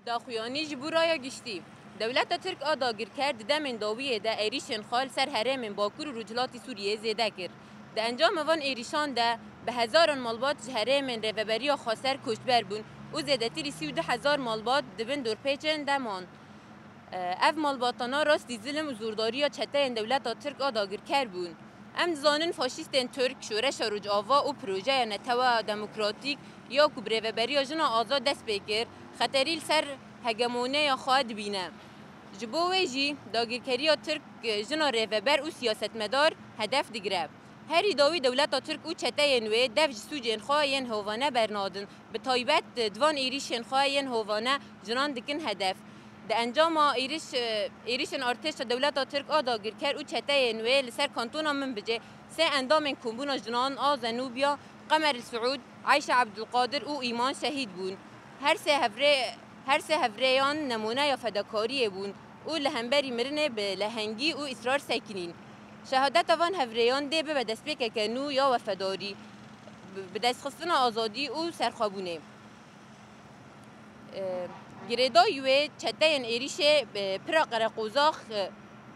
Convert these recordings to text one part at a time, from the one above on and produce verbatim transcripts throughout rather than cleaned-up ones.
Daxuyanî ji bo raya giştî. Dewleta Tirk a dagirker di demên dawiyê de êrîşên xwe li ser herêmên Bakur û Rojhilatê Sûriyê zêde kir. Di encama van êrîşan de bi hezaran malbat ji herêmên Rêveberiya Xweser koçber bûn û zêdetirî sî û du hezar malbat di bin dorpêçên de man. Ev malbatana rastî zilm û zordariya çeteyên dewleta Tirk a dagirker bûn. Em dizanin faşîstên Tirk, Şoreşa Rojava û projeya Netewa Demokratîk ya ku bi rêveberiya jina azad dest pê kir, xeterî li ser hegemoneya xwe dibîne. Ji bo wê jî dagirkeriya Tirk jina rêveber û siyasetmedar hedef digire. Herî dawî dewleta Tirk û çeteyên wê dev ji sûcên xwe yên hovane bernadin. Bi taybet di van êrîşên xwe yên hovane jinan dikin hedef. Di encama êrîş, êrîşên artêşa dewleta Tirk a dagirker û çeteyên wê li ser kantona Minbicê sê endamên Kombûna Jinan a Zenûbiya, Qemer El Siûd, Ayşe Ebdulqadir û Îman şehîd bûn. Her sê hevrê, her sê hevrêyan nemûneya fedakariyê bûn û li hemberî mirinê bi lehengî û îsrar sekinîn. Şehadeta van hevrêyan dê bibe destpêkeke nû ya wefedarî, bi, bi destxistina azadî û serxwebûnê. E, girêdayî wê çeteyên êrîşê, e, pira qereqozax, e,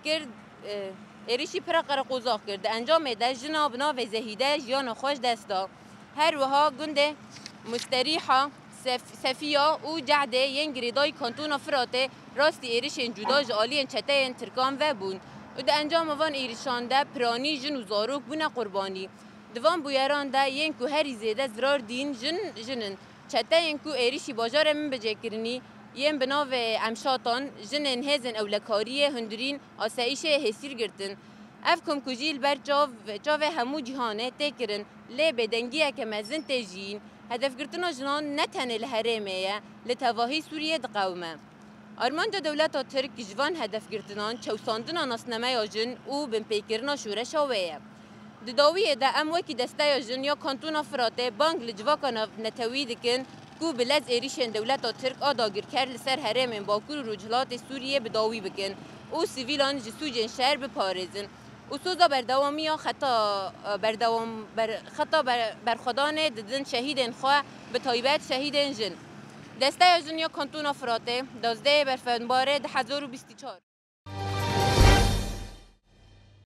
kir, e, êrîşî pira qereqozax kir. Di encamê de jina bi navê Zehîde jiyana xwe ji dest da. Her wiha gundê Musterîha, Sef-, Sefiya û Cehdê yên girêdayî kantona Firatê rastî êrişên cuda ji aliyên çeteyên Tirkan ve bûn û di encama van êrişan de piranî jin û zarok bûne qurbanî. Di van bûyeran de yên ku herî zêde zirar dîn jin, jin in. Çeteyên ku êrişî bajarê Minbicê kirinî yên bi navê Emşatan, jinên hêzên ewlekariyê hundirîn asayîşê hêsîr girtin. Ev komkujî li ber çav, çavê hemû cîhanê tê kirin, lê bêdengiyeke mezin tê jiyîn. Hedefgirtina jinan ne tenê li herêmê ye, li tevahî Sûriyê diqewime. Armanca dewleta Tirk ji van hedefgirtinan çewsandina nasnameya jin û binpêkirina şoreşa wê ye. Di dawiyê de em wekî Desteya Jin ya Kantona Firatê bang li civaka nav-, netewî dikin ku bi lez êrişên dewleta Tirk a dagirker li ser herêmên Bakur û Rojhilatê Sûriyê bi dawî bikin û sivîlan ji sûcên şer biparêzin. Û soza berdewamiya xeta, e, berdewam, ber-, xeta ber-, berxwedanê didin şehîdên xwe, bi taybet şehîdên jin. Desteya Jin ya Kantona Firatê, duwazdehê Berfenbarê du hezar û bîst û çar.